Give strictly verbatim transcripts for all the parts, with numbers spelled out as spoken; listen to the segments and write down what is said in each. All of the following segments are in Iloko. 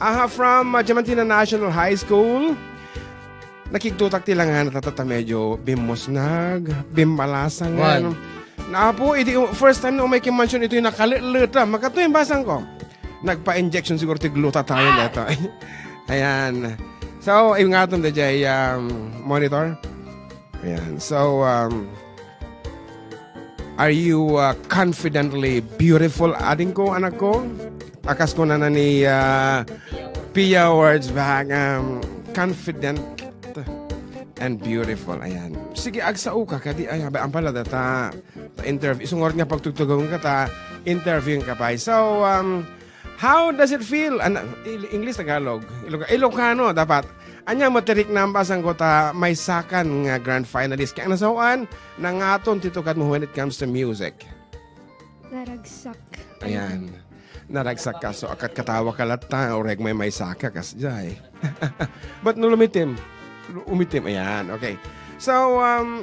Aha, from, uh, Diamantina National High School. Nakigtutak ti langan, tata, ta medyo bimmusnag, bimmalasangan. Wan. Naapo, idi u-, first time na umay ken mansion, itoy nakaletleta. Makatoy ang basang ko. Nagpa-injection siguro ti glutathione data. Ayan. So, ingaton da jay, um, monitor. Ayan. So, um, are you, uh, confidently beautiful, adingko, anakko? Akas kunana ni, uh, Pia Words back, um, confident and beautiful. Ayan. Sige, agsao ka, kadi, ay, abay, ampala data, ta interview. Isungor nga pagtugtugaw ka ta, interview ka pa. So, um, how does it feel? An-, Il-, English, Tagalog. Ilog-, Ilocano, dapat. Anya mo, tirik na ang basang ko ta, may sakan nga grand finalist. Kaya nasawan, nangaton ti tukad mo when it comes to music. Naragsak. Ayan. Naragsak ka. So, akat katawa ka latta, oreg may may saka, kas jay. But no lumitim? Lu-, umitim. Ayan, okay. So, um,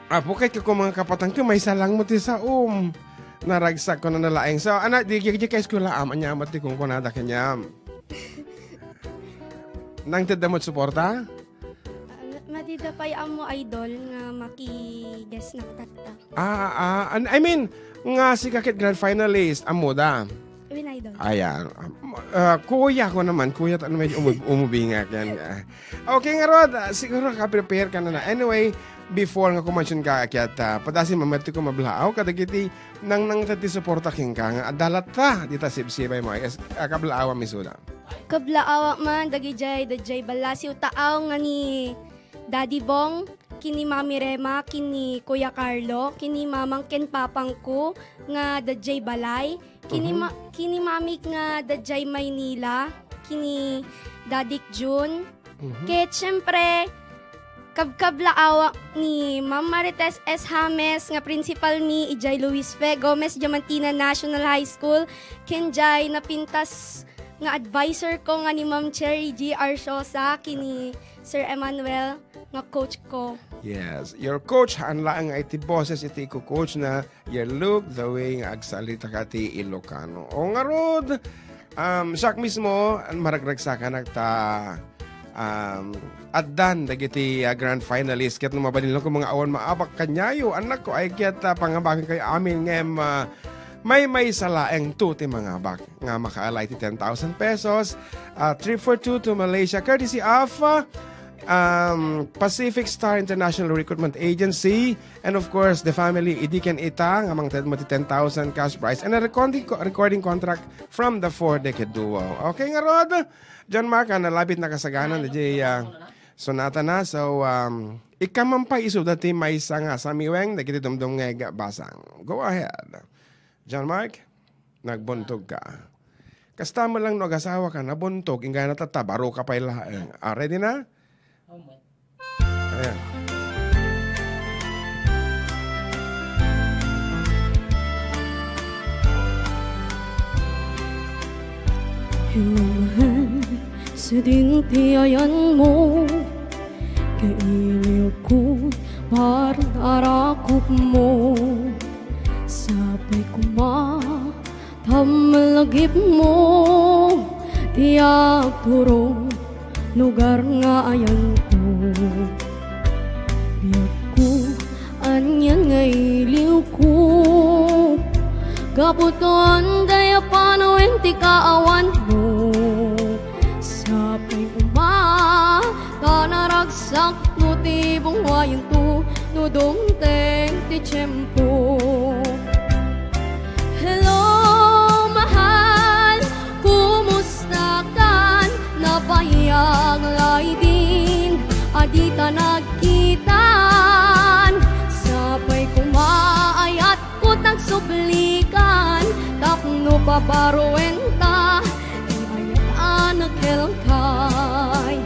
apo, kahit ka kung mga kapatang ko, may salang mo ti sa, um, naragsak ko na nalaeng. So, ana, di, di, di ka eskwela, am, anya mo ti kung kunada kanyam. Nang tedda mo suporta? Ah, ma-, madida pay ammo idol nga maki-guest na tatta. Ah, ah, an-, I mean, nga sika ket grand finalist, ammoda? Win idol. Ayan. Ah, kuya ko naman, kuya ta, ano, medyo umub-, umubingak yan. Ah. Okay, ngarud, ah, siguro ka-prepare ka na na. Anyway, before nga kumansyon ka, kaya ta, padasi mamati ko mablaaw, kadagiti nang nang ti suporta kenka, nga adda latta, dita sibsibay mo, ay, as-, ah, kablaawan, Miss Una. Kablaawak man, dagijay, dagijay ballasiw taaw nga ni Daddy Bong, kini Mami Rema, kini Kuya Carlo, kini mamang ken papangko nga dajay balay, kini Mhm. ma-, kini mamik nga dajay Maynila, kini Dadik Jun. Mhm. Ket, siyempre, kabkablaawak ni Ma'am Marites S. James nga principal mi ijay Luis Fe Gomez Diamantina National High School, ken jay napintas nga advisor ko nga ni Ma'am Cherry G. Arciosa, kini Sir Emmanuel nga coach ko. Yes, your coach, haan laeng nga iti boses iti iko-coach na your look, the way nga agsalita ka ti Ilocano. O ngarud, um, siak mismo, maragragsakanak ta, um, addan dagiti, ah, grand finalist. Ket no mabalin lang ko mga awan maabak kanyayo, anak ko, ay ket, ah, pangabaken kayo amin ngem, ah, may may salaeng to ti mangabak nga makaala iti ten thousand pesos, ah, trip for two to Malaysia, courtesy of, ah, um, Pacific Star International Recruitment Agency, and of course, the family, idi ken ita, nga mangted mo ti ten thousand cash prize, and a recording, co-, recording contract from the Four Decade Duo. Okay, ngarud, John Mark, ah, nalabit nakasaganan, di, ah, sonata na. So, um, ikam man pay isu dati maysa nga samiweng, dagiti dumdum nga basang. Go ahead. John Mark, nagbuntog ka. Kasta mo lang no agasawa ka, nabuntog, ingana tatta, baro ka pay laeng. Ah, ready na? Ayan. Ilumahen, sidin ti ayanmo, kailiwko, parang arakupmo. Sapay koma, Pammalagipmo ti agturong lugar nga ayanko. Biagko, anian nga iliwko, gapu ta ania panawen ti kaawanmo. Sapay koma, ta naragsak no ti bungwayanto, no dumteng ti tiempo. Hello, mahal, kumusta kan? Nabayag laydin a dita nagkitan. Sapay koma, ayatko ti agsublikan tapno pabaruenta ti ayat a nakelkay.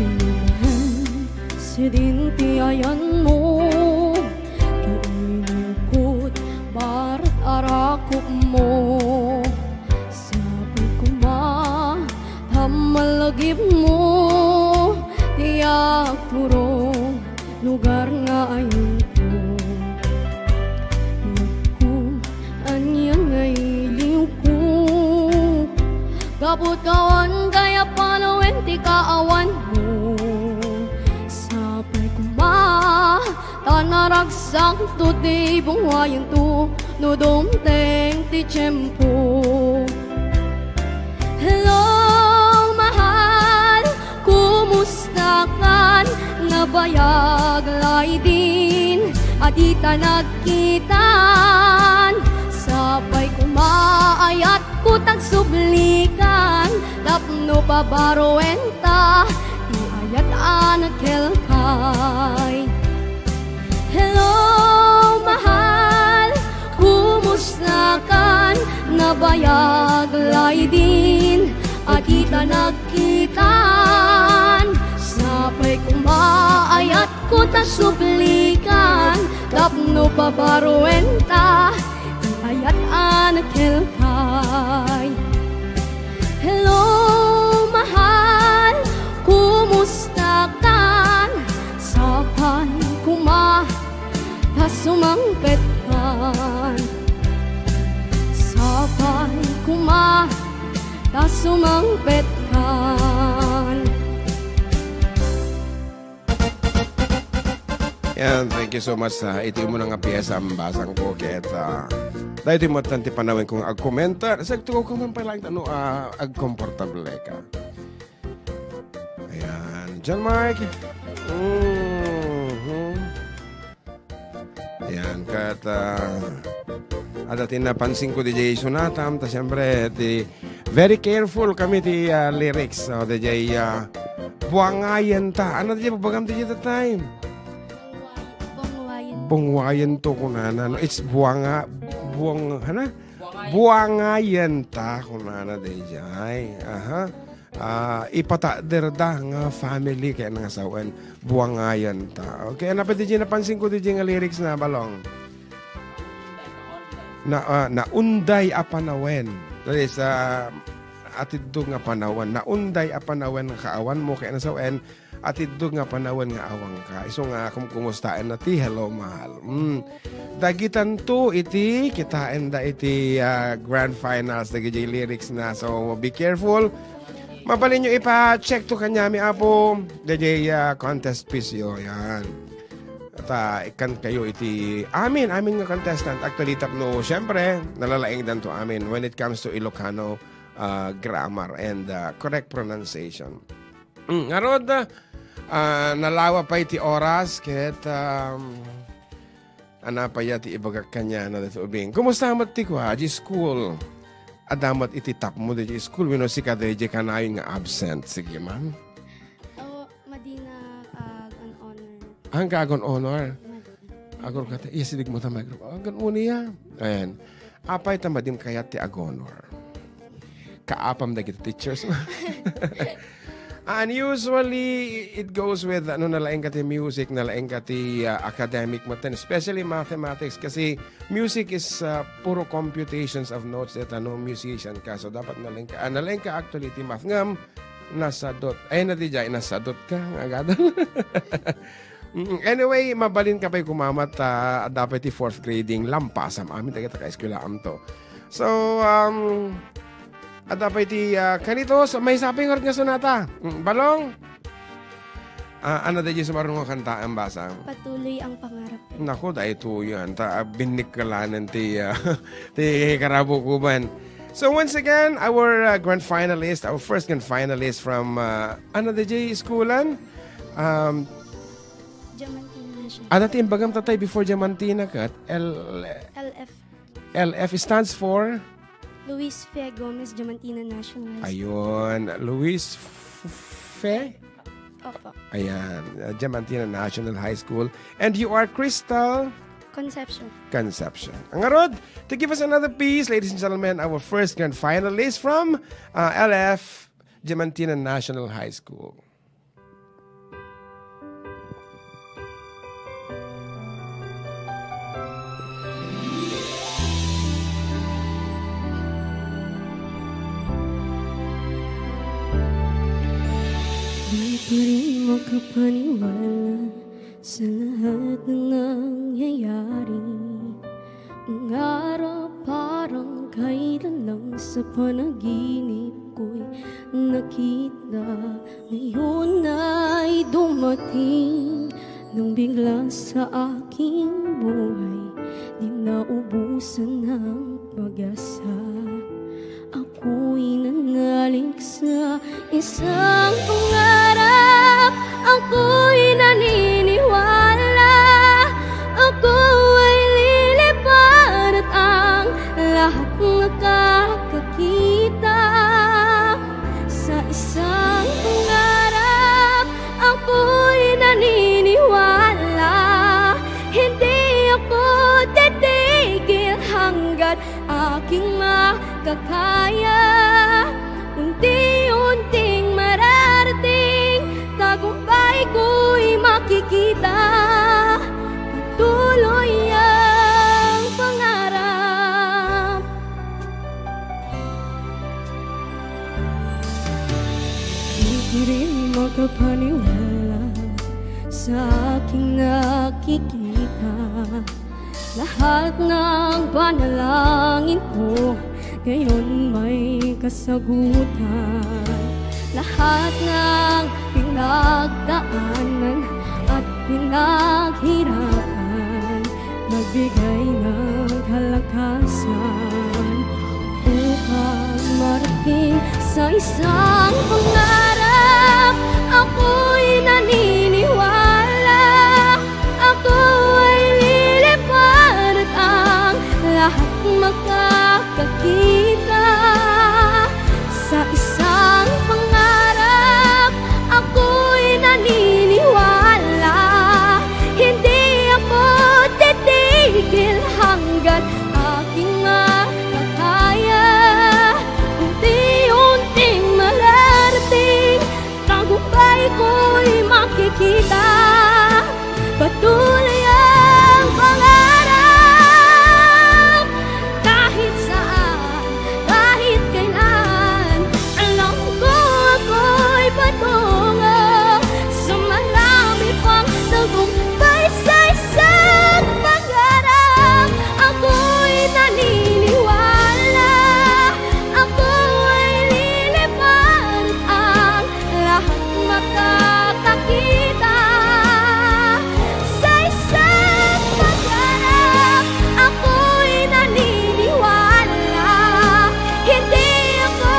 Inumahen, sidin ti ayanmo. Ayko, ania nga iliwko? Gapu ta awan gayam panawen ti kaawanmo. Sapay koma ta naragsak to ti bungwayento no dumteng ti tiempo. Hello, mahal, kumusta kan? Nabayag laydin a dita nagkitan. Sapay koma ayatko ti agsublikan tapno pabaruenta ti ayat a nakelkay. Hello, mahal, kumusta kan? Nabayag laydin a dita nagkitan. Sapay koma ayatko ti agsublikan tapno pabaruenta ti ayat a nakelkay. Hello, mahal, kumusta kan? Sapay koma ta sumangpet kan. Sapay koma ta sumangpet kan. Yan, thank you so much sa iti umuna nga piyesa a basangko ket, ah, daytoy met ti panawenko nga agkomenta. Sagto ko man pay laeng ta no, ah, agkomportable ka. Ayan, John Mark. Mhm. Ayan, ket, ah, adda ti napansinko diay sunatam, ta siempre, ti very careful kami ti, ah, lyrics. So, diay, ah, buangayenta. Ano diay babagam diay that time? Bungwayen. Bungwayen to kunana, no? It's buanga-, buang-, hana? Buangayenta kunana diay. Aha. Ah, ipatakderda nga family ken nga sawen, buangayenta. Okay, ano pa diay napansinko diay nga lyrics na, Balong? Na, ah, naunday a panawen. That is, ah, atiddog nga panawen. Naunday a panawen nga kaawanmo ken nga sawen, atiddog nga panawen nga awanka. Isu nga kumkumustaenna ti Hello, Mahal. Mm. Dagitanto iti kitaenda iti, ah, grand finals dagiti lyrics na. So, be careful. Mabalinyo ipa-check to kaniami, Apo. Dagiti, ah, contest fees yo, yan. Ta, ikkankayo iti amin, amin nga contestant. Actually, tapno, syempre, nalalaingdanto amin when it comes to Ilocano, ah, grammar and, ah, correct pronunciation. Mm, ngarud, ah, nalawa pay ti oras, ket, um, ana pay ti ibagak kaniana daytoy ubing. Kumusta met ti kua, di school? Adda met iti tapmo di school, wenno sika di kanayon nga absent? Sige, ma'am. Oh, madina, ah, ag-on-honor. Ang ka ag-on-honor? Madina. Agor ka ta, iya, sidig mo ta microphone. Agad mo niya. Ayan. Apay ta madim kayat ti ag-honor? Kaapam dagiti teachers. And usually, it goes with, ano, nalaing ka ti music, nalaing ka ti, ah, academic, matan, especially mathematics, kasi music is, ah, puro computations of notes that, ano, musician ka. So, dapat nalaing ka, ah, nalaing ka actually ti math ngam, nasadot. Ay, na di jay, nasadot ka, nga agad. Mm, anyway, mabalin ka pay kumamat, ah, adda pay ti fourth grading, lampasam amin dagita ka eskwelaam to. So, um, adda pay ti, ah, kanito, so, may sapay nga rod nga sonata. Mm, Balong? Ah, ano da di sumarunong kanta ang basa? Patuloy ang pangarap. Naku, daytoy yan. Ta, ah, binnik ka lanen ti, ah, ti karabukuban. So once again, our, uh, grand finalist, our first grand finalist from, uh, ano da jay schoolan? Um, Diamantino National. Ano ti imbagam tatay before Diamantina kat? L-, L F. L F stands for? Luis Fe Gomez, Diamantina National High School. Ayun, Luis F-, Fe? Opo. Ayan, uh, Diamantina National High School. And you are Crystal? Concepcion. Concepcion. Ang ngarud, to give us another piece, ladies and gentlemen, our first grand finalist from, uh, L F Diamantina National High School. Di pa rin makapaniwala Sa lahat ng nangyayari, ang araw parang kailan lang sa panaginip ko'y nakita. Ngayon ay dumating ng bigla sa aking buhay, di naubusan ng pag-asa. Ako'y nanalig sa isang pangarap. Ako'y naniniwala. Ako ay lilipad at ang lahat makakakita. Sa isang pangarap, ako'y naniniwala. Hindi ako titigil hanggat aking makakaya. Unti-unting mararating, tagumpay ko'y makikita. Patuloy ang pangarap. Di ka rin makapaniwala sa aking nakikita. Lahat ng panalangin ko ngayon may kasagutan. Lahat ng pinagdaanan at pinaghirapan, nagbigay ng kalakasan upang marating sa isang pangarap. Ako'y naniniwala. Ako ay lilipad at ang lahat makakakita. Sa isang pangarap, ako'y naniniwala. Hindi ako titigil hanggat aking makakaya. Unti-unting mararating, tagumpay ko'y makikita. Patuloy ang pangarap. Kahit saan, kahit kailan, alam ko ako'y patungo sa marami pang tagumpay sa isang pangarap. Ako'y naniniwala. Ako ay lilipad at ang lahat makakakita. Sa isang pagharap, ako'y naniniwala. Hindi ako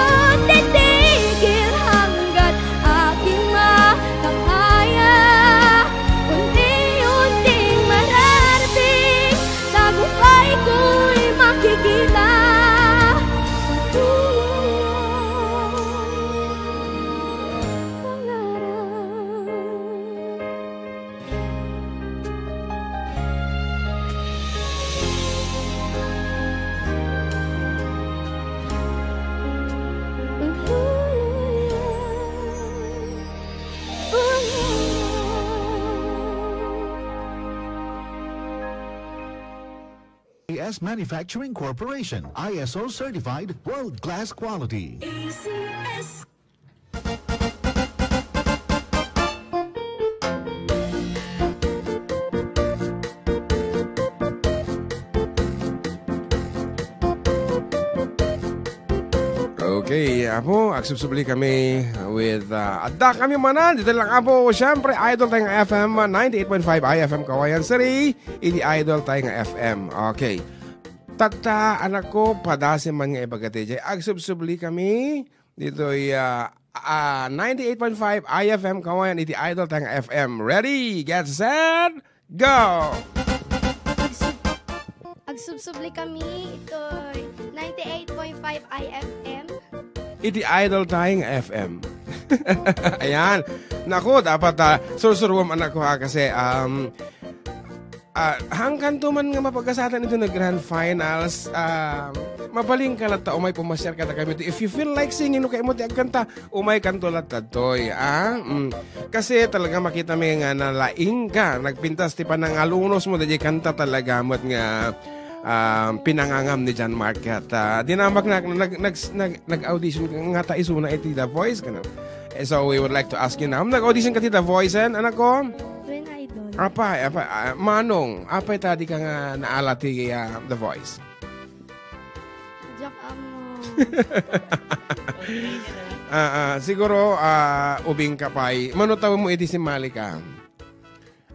titigil hanggat aking makakaya. Unti-unting mararating, tagumpay ko'y makikita. Patuloy ang pangarap. Patuloy ang pangarap. A S Manufacturing Corporation, I S O certified, world-class quality. A C S. Okay, Apo, agsubsubli kami with, uh, adda kami manan. Dito lang, Apo, siyempre, Idol tayo nga F M, ninety-eight point five I F M Kawayan City. Idi Idol tayo nga F M. Okay. Tatta, anak ko, padasi man nga ibaga ti jay. Agsubsubli kami. Ditoy, ah, ah, ninety-eight point five I F M Kawayan iti Idol tayo nga F M. Ready, get set, go! Agsub-, agsubsubli kami itoy ninety-eight point five I F M. Iti Idol tayo nga F M. Ayan. Naku, dapat, ah, sursuruam anak ko, ha, kasi, um, Ah, hangkan to man nga mapagasatan ito nga grand finals, ah, mabalinka latta umay pumasiar kadakami. If you feel like singing, no, kaymo ti agkanta, umay kanto latta toy, ah? Mm. Kasi talaga makita mi nga nalaing ka, nagpintas ti panangalunos mo, dayjay kanta talaga met nga, ah, pinangangam ni John Mark. Ket, ah, dinamaknak, nag-, nag-, nag-, nag-audition ka, ngata isuna iti The Voice, kano? Eh, so we would like to ask you now, nag-audition ka ti The Voice, and anak ko? When I do. Apay, apay, ah, Manong, apay ta di ka nga naala ti, ah, The Voice? Joke, amo. Ah, ah, siguro, ah, ubing ka pay. Mano tawenmo iti simmali ka?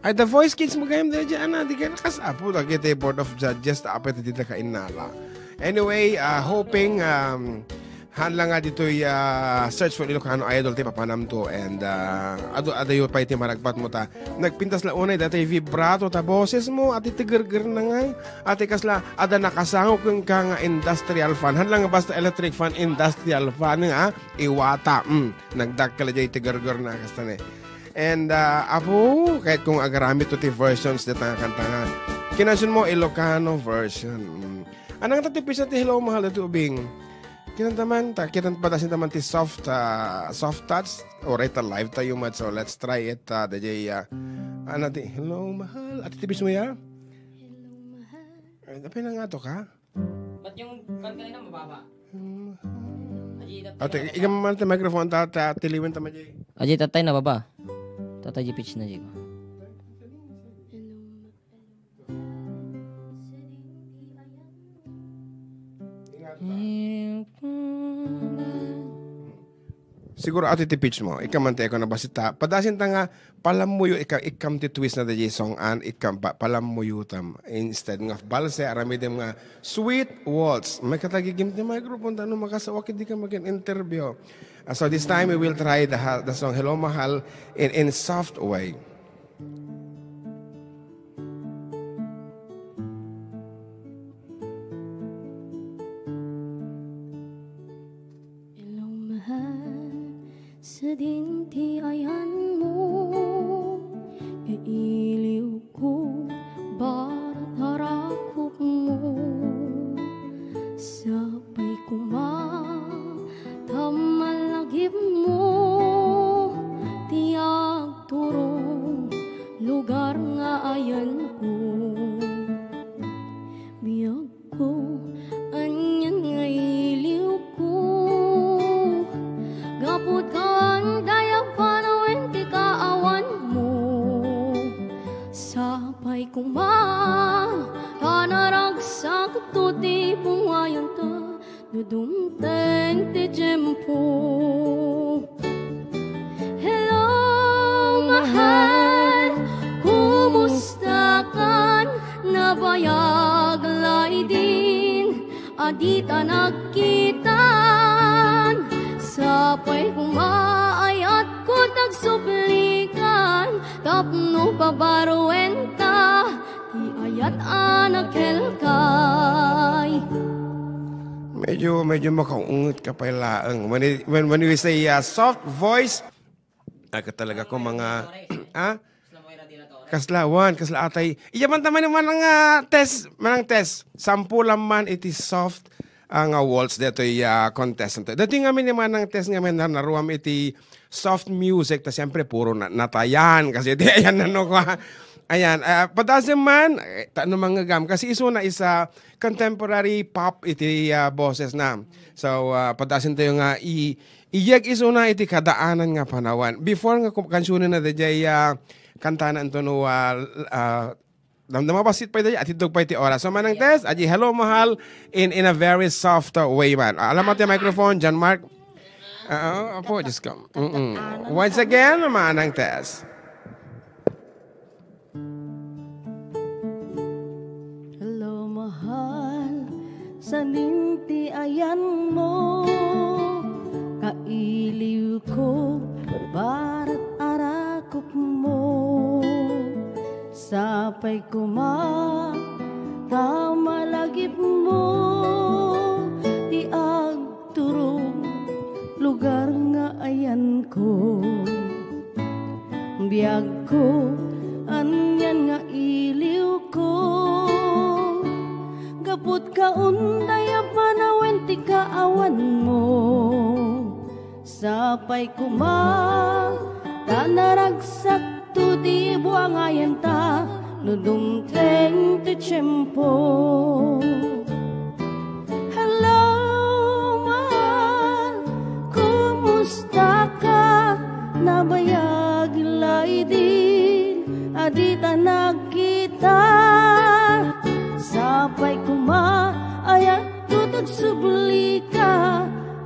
Ay, The Voice Kids mo gayam daydi, ana, di ka nakas-, apo, dagiti Board of Judges, ta apay ta dita ka innala. Anyway, ah, hoping, um, haan lang nga ditoy, ah, Search for Ilocano Idol ti papanamto, and, ah, adu-, adayo pay ti maragpatmo ta. Nagpintas la unay datoy vibrato ta boses mo, ati tigerger na ngay, ati kasla, ada nakasango kenka nga industrial fan. Haan lang nga basta electric fan, industrial fan nga, iwata, mm, nagdakkel jay tigerger na kasta ne. And, ah, apo, kayatko nga agaramidto ti versions dita nga kanta nga. Kinansion mo, Ilocano version. Mm. Anang ta ti pisa ti Hello Mahal ditoy ubing? Kinanta man, ta, kinanta padasin ta man ti soft, ah, soft touch. Oray ta live tayo met, so let's try it, ah, daydiay, ah, ano ti, Hello Mahal. Ati ti pisa mo ya? Hello, mahal. Ay, napinangato ka? Ba't yung kan kanina mababa? Hello, mahal. Aji, Ate, ikaw man ti microphone, ta, ta, tiliwen ta, Maji. Aji, tatay na baba. Tatay, di pitch na, di ko. Siguro ati ti pitch mo. Ikaw man ti ikaw na basita. Padasin ta nga, palammuyo ika-, ikam ti twist na daydiay song-an, ikam pa-, palammuyo tam. Instead nga balse, aramidem nga sweet waltz. May katagigim ti microphone, ta no makasawak, di ka mag-interview. Ah, so this time, we will try the ha-, the song Hello Mahal in, in soft way. Hello, mahal, sadin ti ayanmo, kailiwko, barat arakupmo. Sapay koma ta malagipmo ti agturong lugar nga ayanko. Biag ko, anian nga iliwko. Gapu ta anda a panawen ti kaawanmo. Sapay koma, ta naragsakto ti bungayanta, no dumteng ti tiempo. Hello, mahal, kumusta kan? Nabayag laydin a dita nagkitan. Sapay koma, ayatko ti agsublikan tapno pabaruenta ti ayat a nakelkay. Medyo, medyo makaunget ka pay laeng. When it, when, when we say, uh, soft voice, agka talaga ko mga, ah? Kasla, wan, kasla atay. Iya man ta man, manang, ah, test, manang test. Sampulan man iti soft, ah, nga waltz detoy, ah, contestant. Detoy ngamin ni manang test ngamin na naruam iti soft music, ta siyempre puro na, natayan. Kasi di ayan na no, kwa. Ayan, ah, padasem man, eh, ta, no, manggagam. Kasi isu na isa contemporary pop iti, ah, boses na. So, ah, padasem tayo nga i-, iyag isuna iti kadaanan nga panawan. Before nga kum-, kansionen na daydiay, ah, kantana anto no, ah, ah, dam-, damabasit pay daydiay, atiddog pay ti oras. So, manang test, aji Hello Mahal in, in a very soft, uh, way man. Ah, alamat ti microphone, John Mark. Ah, ah, apo, Diyos ko. Mm-mm. Once again, manang test. Hello, mahal, sadin ti ayanmo, kailiwko, barat arakupmo. Sapay koma, ta malagipmo, ti ag- turong lugar nga ayanko. Biagko, anian nga iliwko. Gapu ta anda a panawen ti kaawanmo. Sapay koma, ta naragsak to ti buangayanta, no dumteng ti tiempo. Hello, mahal, kumusta ka? Nabayag laydin a dita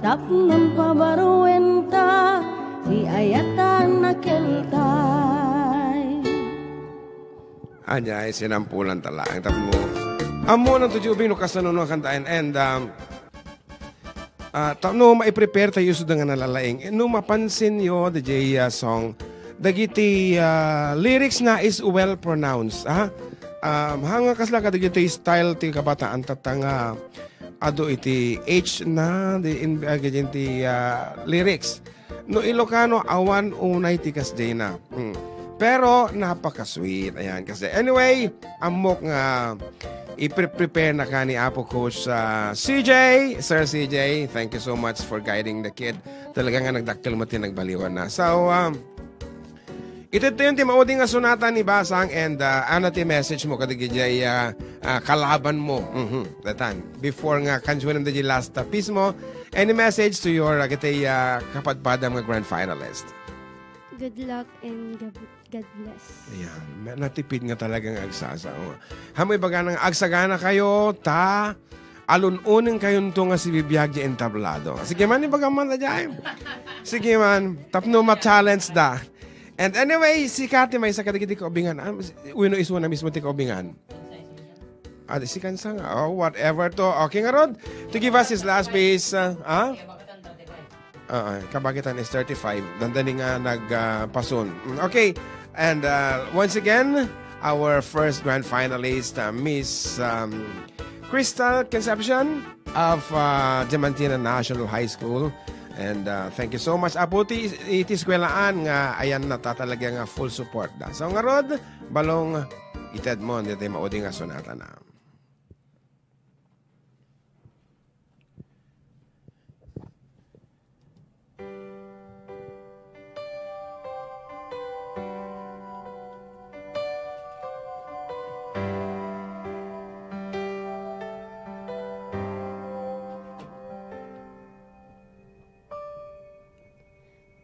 Tapno pabaruenta ti ayatan a keltay. Ania, sinampulan ta laeng tapno ammo nang to, Jubing, no kasano no kantaen. And, um, ah, tapno maiprepare tayo sa nga nalalaing. No mapansin yo, D J, ah, song, dagiti, ah, lyrics na is well pronounced, ha? Um, hanga kasla kadagiti style ti kabataan tatta nga adu iti H na, di in, ah, iti, ah, lyrics. No Ilocano, awan unay ti kasdiay na. Hmm. Pero napaka-sweet. Ayan, kasi anyway, ammok nga ipre-prepare na ka ni Apo Coach, ah, C J, Sir C J. Thank you so much for guiding the kid. Talaga nga nagdakkel mo ti nagbaliwan na. So, um, iti tayon ti maudi nga sonata ni Basang and, ah, ano ti message mo kadagiti, ah, ah, kalaban mo? Mhm. Datan. Before nga kansunem di last, ah, piece mo, any message to your, ah, kitay, ah, kapadpadam nga grand finalist? Good luck and God, God bless. Ayan. May natipid nga talagang agsasa. Oh. Hamoy baga nang agsagana kayo, ta alun-unen kayonto nga sibibiag di entablado. Sige man, ibaga man na dyan. Sige man, tapno ma-challenge da. And anyway, si Kati may isa kadagiti kaubingan. Ah, wenno isuna mismo ti kaubingan. Ah, di si Kansang. Oh, whatever to. Okay, ngarud, to give us his last piece. Ah, ah? Ah, ah, kabagitan is thirty-five. Dandani nga nag, ah, pasun. Mm, okay. And, ah, once again, our first grand finalist, ah, Miss, um, Crystal Concepcion of, ah, Diamantina National High School. And, ah, thank you so much. Apo, ti, iti eskwelaen nga ayan na ta talaga nga full support da. So, ngarud, balong, ited mo, ditoy maudi nga sonata na.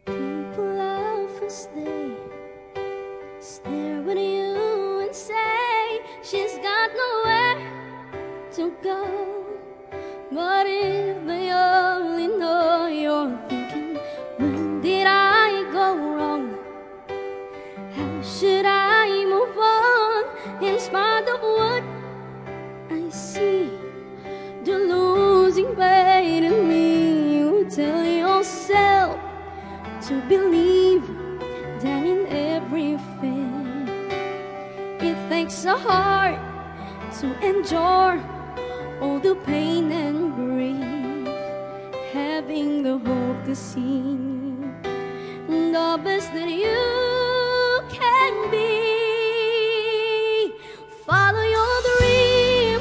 People laugh as they stare at you and say, "She's got nowhere to go." But if they only know you're thinking, "When did I go wrong? How should I move on in spite of what I see?" The losing pain in me will tell yourself to believe that in everything it takes a heart to endure all the pain and grief, having the hope to see the best that you can be. Follow your dream,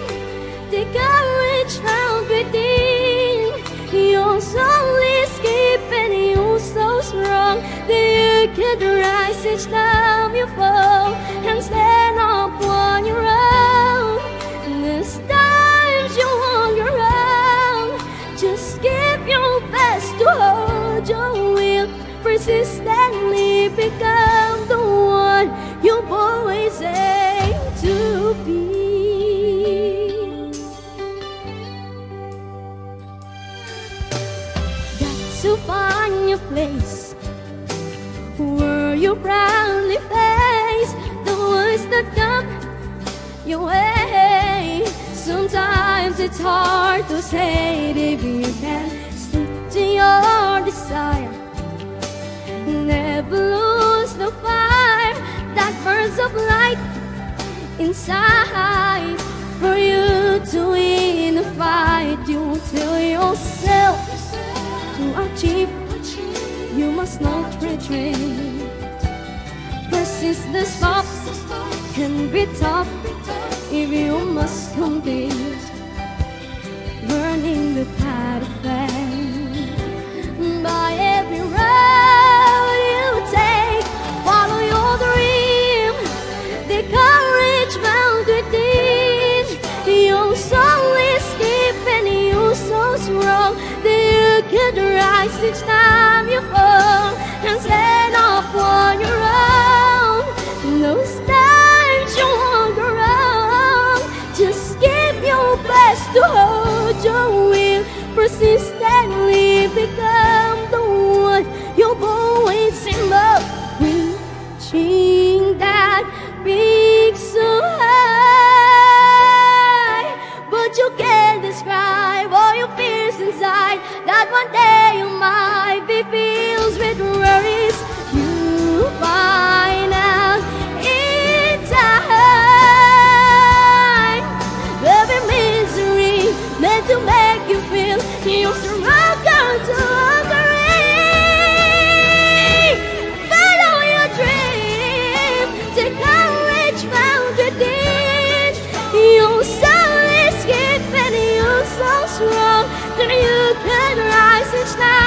take courage found within. Your soul is keeping you so strong that you could rise each time you fall and stand up on your own. These times you won't go wrong. Just give your best to hold your will. Persistently become the one you've always aimed to be. Got to find your place where you proudly face the words that come your way. Sometimes it's hard to say it if you can stick to your desire. Never lose the fire that burns up light inside. For you to win the fight, you tell yourself to achieve. You must not retreat. Persist the stop can be tough if you must compete. Learning the path of fame. By every road you take, follow your dream. The courage found within. Your soul is keeping you so strong that you could rise each time you fall and stand up on your own. Those times you won't go wrong. Just give your best to hold your will. Persistently Come the one you've always dreamed of, reaching that peak so high. But you can't describe all your fears inside. That one day you might be filled with worries. You find out in time. Every misery meant to make you feel you struggle to agree. Follow your dream, take courage found within. Your soul is gifted, you're so strong that you can rise each night.